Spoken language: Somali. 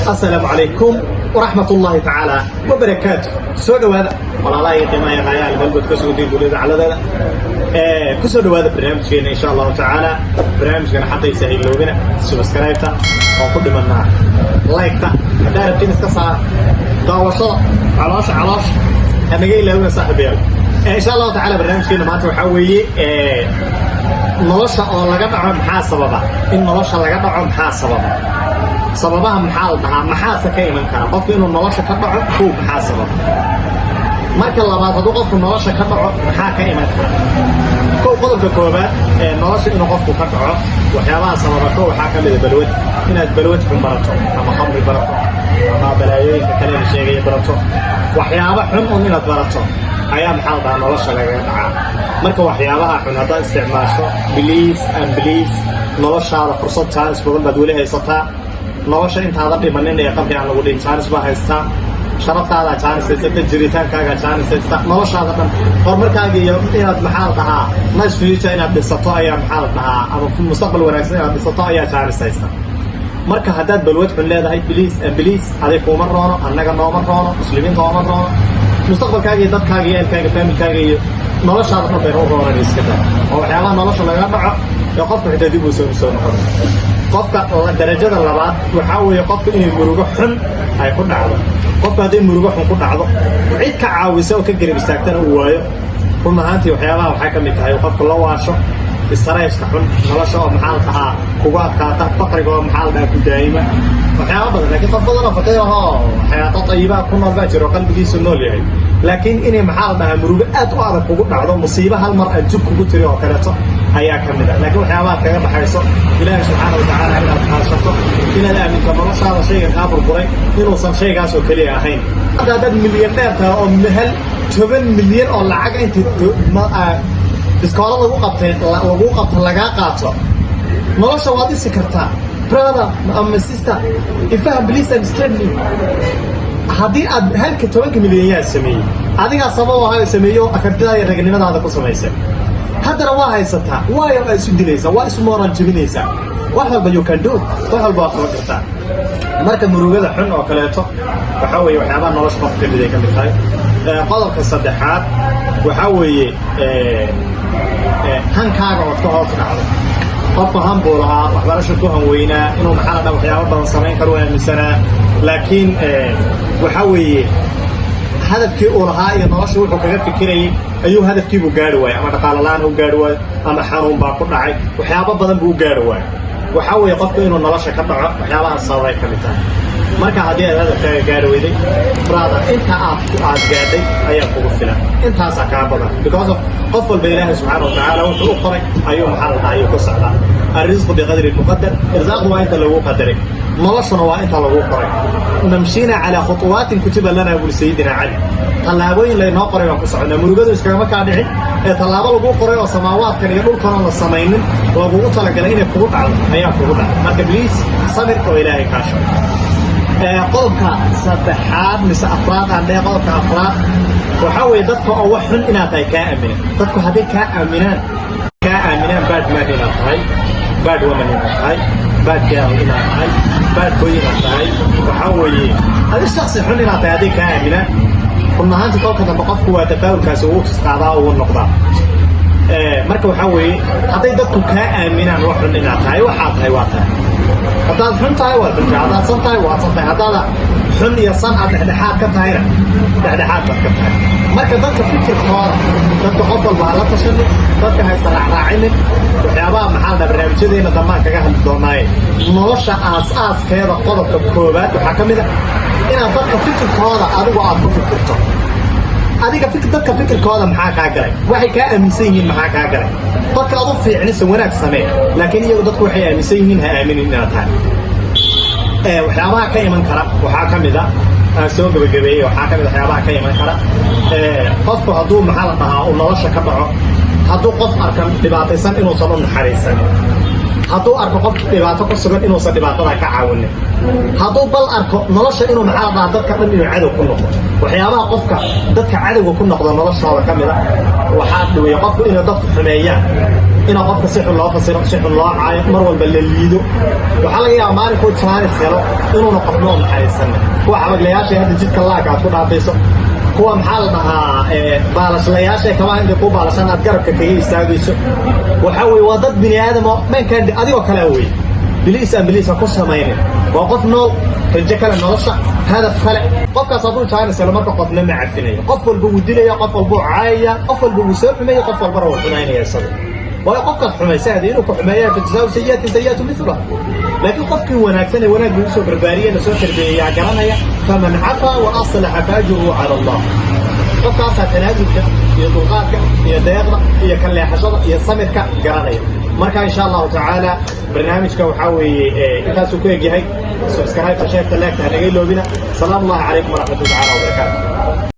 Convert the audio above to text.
Assalaamu calaykum waraxmat ullaahi tacaala wabarakaatu. Soo dhowaada, walaalaha iyo qiimaha iyo qaayaha galbood ka sugantay dunida caladeeda. Ku soo dhowaada barnaamijkeena, insha Allahu tacaala. Barnaamijkana xaqiisa hayloobina subscribe-ta oo ku dhimanaa like-ta. Haddaa rabtiin iska saara daawashada, caloosha caloosha hanaga ilaawina, saaxiibayaal. Insha Allahu tacaala, barnaamijkeena maanta waxaa weeye nolosha oo laga dhaco maxaa sababa? In nolosha laga dhaco maxaa sababa? Sababaha maxaa la dhahaa? Maxaase ka iman kara qofku inuu nolosha ka dhaco? Kow, maxaa sababa? Marka labaad, hadduu qofku nolosha ka dhaco, maxaa ka iman kara? Kow, qodobka koobaad ee nolosha inuu qofku ka dhaco waxyaabaha sababa, kow, waxaa ka mida balwad. Inaad balwad xun barato, ama khamri barato, ama balaayooyinka kale la sheegaya barato, waxyaaba xun un inaad barato ayaa, maxaa la dhahaa, nolosha lagaga dhacaa. Marka waxyaabaha xun haddaad isticmaasho, please and please, noloshaada fursad, chance badan baad weli haysataa. Nolosha intaada dhimanin ee qabri aan lagu dhihin, chance baa haystaa. Sharaftaada chance haysata, jiritaankaaga chance haysta, noloshaada dhan, horumarkaaga iyo inaad, maxaa la dhahaa, nice future inaad dhisato ayaa, maxaa la dhahaa, ama mustaqbal wanaagsan inaad dhisato ayaa chance haysta. Marka haddaad balwad xun leedahay, please and please, aday kuuma roono, annaga nooma roono, muslimiinta ooma roono, mustaqbalkaaga iyo dadkaaga iyo eelkaaga, family-kaaga iyo noloshaada dhan bayna u roonan. Iska daa oo waxyaabaha nolosha lagaga dhaco ee qofka xitaa dib uu soo noqon. Qofka darajada labaad waxaa weeye qofka inay murugo xun ay ku dhacdo. Qofka hadday murugo xun ku dhacdo, cid ka caawisa oo ka garab istaagtana uu waayo, run ahaantii waxyaabaha waxay ka mid tahay qofka la waasho, stress-ka xun, nolosha oo, maxaa la dhahaa, kugu adkaata, faqriga oo, maxaa la dhahaa, ku daa'ima, waxyaaba badan. Laakiin qof badan oo faqiir ahoo xayaato tayibaha ku nool baa jiro, qalbigiisu nool yahay. Laakiin inay, maxaa la dhahaa, murugo aad u adag kugu dhacdo, musiibo hal mar aad jug kugu tiri oo kaleeto ayaa ka mid ah. Laakiin waxyaabaha kaga baxayso, Ilaahay subxaana wa tacaala inaad kaashato, inaad aaminto noloshaada shaygan kaa burburay inuusan shaygaas oo keliya ahayn. Hadda haddaad milyaneer tahay oo hal 10 milyan oo lacag intii biskoolo lagu qabtay lagu qabto lagaa qaato, nolosha waad dhisi kartaa. Brother ama sister, ifaham, please understand me. Haddii aad halka 10-ka milyan yaa sameeyey, adigaa sabab ahaa sameeyo, kartidaada iyo ragnimadaada ku samaysay, haddana waa haysataa. Waayo waa isu dilaysaa, waa isu moral jebinaysaa. Wax walba you can do, wax walba waa qaban kartaa. Marka murugada xun oo kaleeto waxaa weeye waxyaabaha nolosha qofka kamid ay ka mid tahay. Qodobka saddexaad waxaa weeye hankaaga ood ka hoos dhacdo. Qofku han buu lahaa, waxbarasho ku hanweynaa, inuu, maxaa la dhaha, waxyaabo badan samayn karo u aaminsanaa, laakiin waxaa weeye hadafkii uu lahaa iyo nolosha wuxuu kaga fikirayay ayuu hadafkiibuu gaari waayay, ama dhaqaalo la'aan u gaari waayo, ama xanuun baa ku dhacay, waxyaabo badan buu u gaari waayay. Waxaa weeye qofku inuu nolosha ka dhaco waxyaabaha sababay ka mid tahay. Marka haddii aad hadafkaaga gaari weyday, brother, inta aad gaadhay ayaa kugu filan, intaasaa kaa badan, because of qof walba Ilaahay subxaana wa tacaala wuxuu u qoray ayuu, maxaa la dhaha, ayuu ku socdaa. الرزق بقدر المقدر. Irsaaqdu waa inta lagu qadaray, noloshuna waa inta lagu qoray. نمشينا على خطوات كتب لنا, buri Sayidina Cali. Tallaabooyin laynoo qoray baan ku soconaa. Murugadu iskagama kaa dhicin ee tallaabo laguu qoray oo samaawaadkan iyo dhulkan la samaynin lagugu talagalay inay kugu dhacdo ayaa kugu dhacday. Marka please, samir oo Ilaahay kaasho. Qodobka saddexaad mise afraad aan dhehe, qodobka afraad waxaa weeye dadka oo wax xun inaad tahay kaa aamina. Dadku hadday kaa aaminaan bad man inaad tahay, bad woman inaad tahay, bad girl inaad tahay, bad boy inaad tahay, waxaa weeye adi shaksi xun inaad tahay hadday kaa aaminaan, run ahaantii kolka dambe qofku waa tafaa'ulkaasi uu tusqaadaa, uu noqdaa. Marka waxaa weeye hadday dadku kaa aaminaan wax xun inaad tahay, waxaa tahay waa tahay. Haddaad xun tahay, waad xun tahay. Haddaad san tahay, waad san tahay. Haddaada xun iyo san aad dhexdhexaad ka tahayna, dhexdhexaad baad ka tahay. Marka dadka fikirkooda, dadka qof walba ha la tashanin, dadka ha israacraacinin. Waxyaabaha, maxaa la dhaha, barnaamijyadeena dambaan kaga hadli doonaaye. Nolosha aas-aaskeeda qodobka koowaad waxaa ka mid a inaad dadka fikirkooda adigu aad ku fikirto. Adiga dadka fikirkooda maxaa kaa galay? Waxay kaa aaminsan yihiin maxaa kaa galay? Dadka aad u fiicnisa, wanaag samee, laakiin iyagu dadku waxay aaminsan yihiin ha aaminin inaad tahay. Waxyaabaha ka iman kara waxaa ka mid a, aan soo gebagabeeyey, waxaa ka mid a waxyaabaha ka iman kara qofku hadduu, maxaa la dhahaa, uu nolosha ka dhaco, hadduu qof arkan dhibaataysan inuusan u naxariisanin, hadduu arko qof dhibaato ku sugan inuusan dhibaatada ka caawinin, hadduu bal arko nolosha inuu, maxaa la dhahaa, dadka dhan inuu cadow ku noqdo. Waxyaabaha qofka dadka cadowga ku noqdo noloshooda ka mid a waxaa dhiweeye qofku inay dadku xumeeyaan. Inaa qofka si xun loo fasiro, si xun loo caayo, mar walba la liido, waxaa laga yaabaa maalinkuu chance helo inuuna qofna u naxariisanin. Kuwa xabaglayaasha hadda jidka laaka aad ku dhaafayso, kuwa, maxaa la dhahaa, baalashlayaasha kabaha intay kuu baalashaan aad garabka kaga istaagayso, waxaa weye waa dad bini aadam oo mankind adigoo kalea wey. Please and please, ha ku samaynin. Waa qof nool, rajo kale, nolosha hadaf kale. Qofkaas hadduu chance helo marka, qofna ma cafinayo. Qof walba wuu dilaya, qof walba wuu caayaya, qof walba wuu soo xumeeya, qof walbana wuu xumaynaya isaga. Waayo, qofkaad xumaysa hade inuu ku xumeeya, فجزاء سيئة سيئة مثلها. Laakiin qofkii wanaagsan ee wanaag lagu soo barbaariyey, lasoo tarbiyeeyaa, garanaya فمن عفا وأصلح فأجره على الله. Qofkaasaa tanaasulka iyo dulqaadka iyo deeqda iyo kaleexashada iyo samirka garanaya. Marka, insha Allahu tacaala, barnaamijka waxaa weeye intaasuu ku egyahay. Subscribe, share-ta, like-ta hanaga iloobina. Salaamu Allahi calaykum waraxmatu tacaala wabarakaatu.